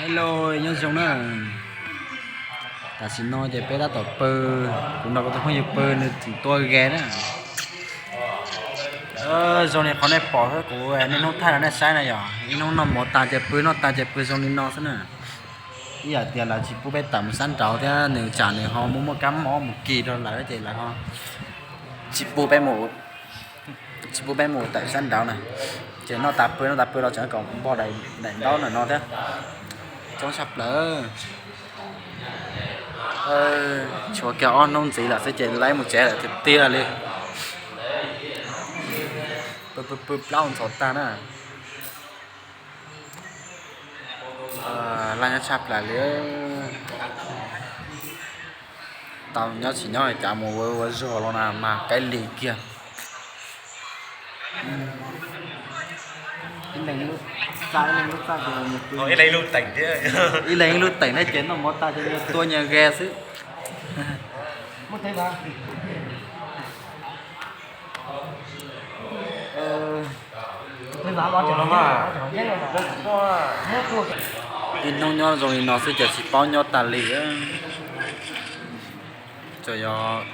Hello, nyob zoo na. Tam sim no ces peb tab tom pw, kuv nrog kuv tus phooj ywg pw nws tseem tua game na. Zoo li qhov nej pom xwb, kuv niaj hnub thaij rau nej saib na yom, ib hnub noj mov tas ces pw, noj tas ces pw zoo li no xwb na. Ib yam tias lawv tsis pub peb tawm mus sab nraud thiab nws tsam nws ho muaj muaj kab mob mus kis rau lawv ces lawv ho tsis pub peb mus, tsis pub peb mus tawm sab nraud na. Ces noj tas pw, noj tas pw los tseem kom npog daim ntaub ntawm no thiab. Coob tshaj plaws. Tshuav kiag ob hnub ntxiv lawm xwb ces laib mus tsev lawm tiag tiag li. Pw pw plaub ntxhov tag na. Laj nyob tshaj plaws li. Tau nyob tsis nyob cas mus ua zog los na mas kaib li kiag. Ib leeg lub teem thiab, ib leeg ib lub teem thiab ces noj mov tas ces tua nyias ghe xwb. Ib hnub nyob zoo li no xwb ces tsis paub nyob tas li. Tsuas yog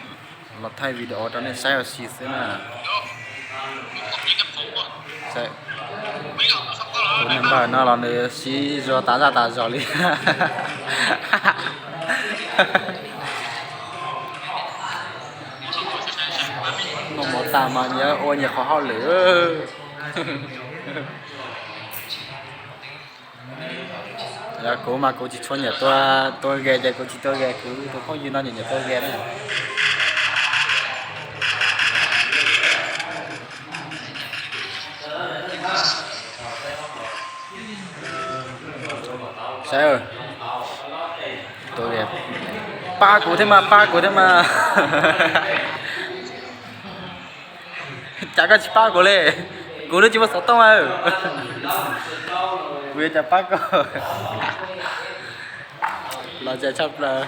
los thaij video rau nej saib ua si xwb na. Tus npawg no los nws sib zog tas zaj tas zog li. Noj mov tas mas yuav ua nyias qhov hauj lwm. Yog kuv mas kuv tsis tshua nyiam tua, tua game ces kuv tsis tua game, kuv tus phooj ywg no nyiam nyiam tua game na. Saib, pab kuv thiab mas, pab kuv thiab mas. Cas koj tsis pab kuv li? Kuv lub tsis muaj xov tooj a. Kuv yuav cas pab koj. Los zem tshaj plaws.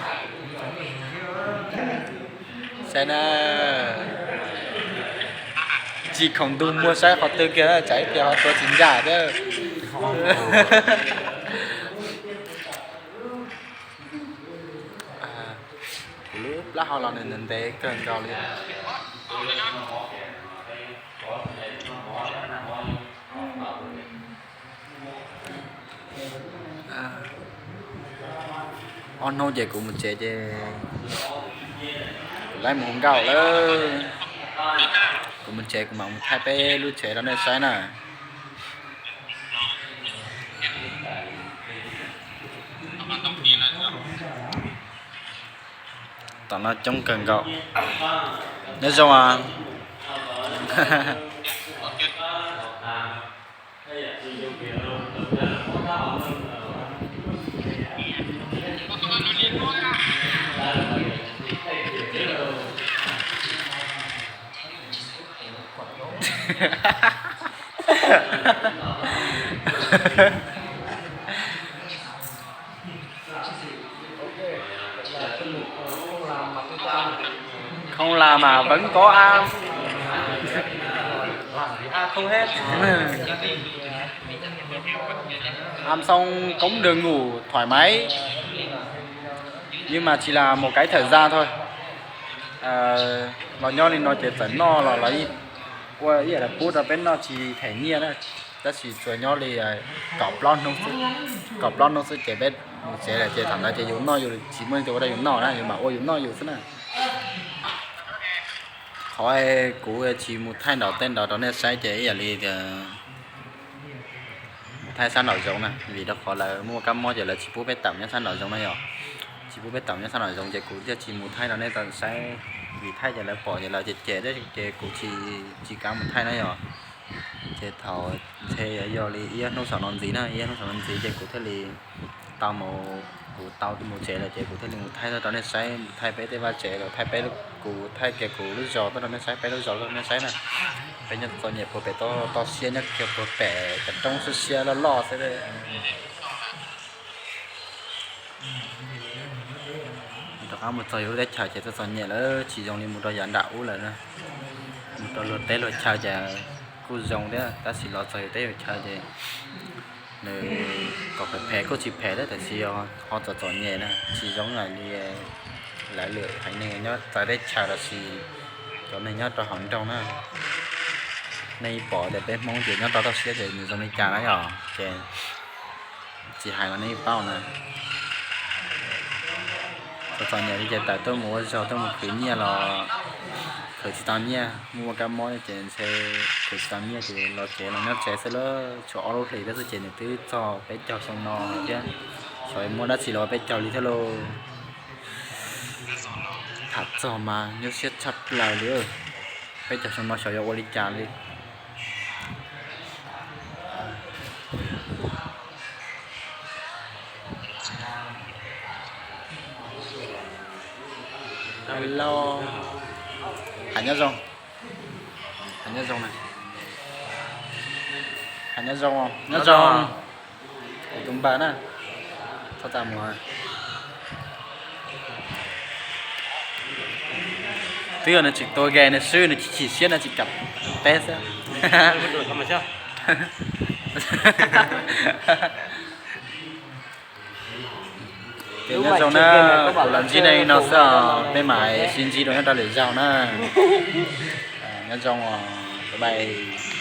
Saib na, tsis khoom ntug muag saib qhov twg kiag na, tsam ib pliag ho tua tsis ncaj thiab. Kuv lub plab hau los nws ntev kawg nkaus li. Ob hnub ces kuv mus tsev ces kuv laib mus hu nkauj lawm. Kuv mus tsev kuv mam mus thaij peb lub tsev rau nej saib na. Tom no coob kawg nkaus. Nyob zoo. Không làm mà vẫn có ăn. Làm gì ăn không hết. Ăn xong cũng được ngủ thoải mái. Nhưng mà chỉ là một cái thời gian thôi. Los nyob li no ces txawm noj los lawv ua ib yam li pub rau peb noj tsis them nyiaj na, tab sis tsuas nyob li kaum plaub hnub xwb, kaum plaub hnub xwb ces peb mus tsev lawm ces thaum ntawd ces yus noj yus tsis muaj leej twg ua rau yus noj na, yus mam ua yus noj yus xwb na. Qhov kuv tsis mus thaij nraum tej nraud rau nej saib ces ib yam li tias mus thaij sab nraum zoov na, vim rau qhov lawv muaj kab mob ces lawv tsis pub peb tawm nyob sab nraum zoov na yom. Tsis pub peb tawm nyob sab nraum zoov ces kuv thiaj tsis mus thaij rau nej tau saib, vim thaij ces lawv pom ces lawv cem cem thiab ces kuv tsis, tsis kam mus thaij na yom. Ces thaum ntshe yuav yog li ib ob hnub saum no ntxiv na, ib ob hnub saum no ntxiv ces kuv thiaj li tau mus, kuv tau mus tsev lawm ces kuv thiaj li mus thaij tuaj rau nej saib, mus thaij peb tej vaj tsev los thaij peb, kuv thaij kiag kuv lub zos tuaj rau nej saib, peb lub zos tuaj rau nej saib na. Peb nyob txom nyem puag pem toj siab, nyob kiag puag pem cov roob siab siab loj loj xwb. Rov qab mus txog yus lub teb chaws ces txom txom nyem lawm, tsis zoo li mus rau yav nram ub lawm na. Mus rau luag teb luag chaw ces kuj zoo thiab, tab sis los txog yus teb yus chaw ces nws Phem phem kuj tsis phem thiab, tab sis ho txom txom nyem na, tsis zoo li lawv lwm haiv neeg nyob txawv teb chaws los sis cov neeg nyob rau hauv nroog na. Nej pom tias peb Hmoob ces nyob rau toj siab ces nws zoo li cas na yom, ces tsis hais los nej paub na. Txom txom nyem li ces tawm tuaj mus ua zog tuaj mus khwv nyiaj los khwv tsis tau nyiaj, muaj kab mob ces ntshe khwv tsis tau nyiaj ces los tsev los nyob tsev xwb lawm. Tshuav ob lub hlis thiab xwb ces nws twb txog peb caug xyoo no thiab. Xyov muaj dab tsi los ua peb caug li thiab lauj. Tham txog mas nyuaj siab tshaj plaws li. Peb caug xyoo no xyov yuav ua li cas li. Hello. Hais nyob zoo. Hais nyob zoo na. Hais nyob zoo, nyob zoo. Kuv tus npawg na, txhob txaj muag. Twb yog nws tseem tua game nws swb, nws chim chim siab nws tsis kam teb xwb. Ces nyob zoo na, kuv los ntsib nej li no xwb os, peb mam sib ntsib dua nyob rau lwm zaug na. Nyob zoo, bye bye.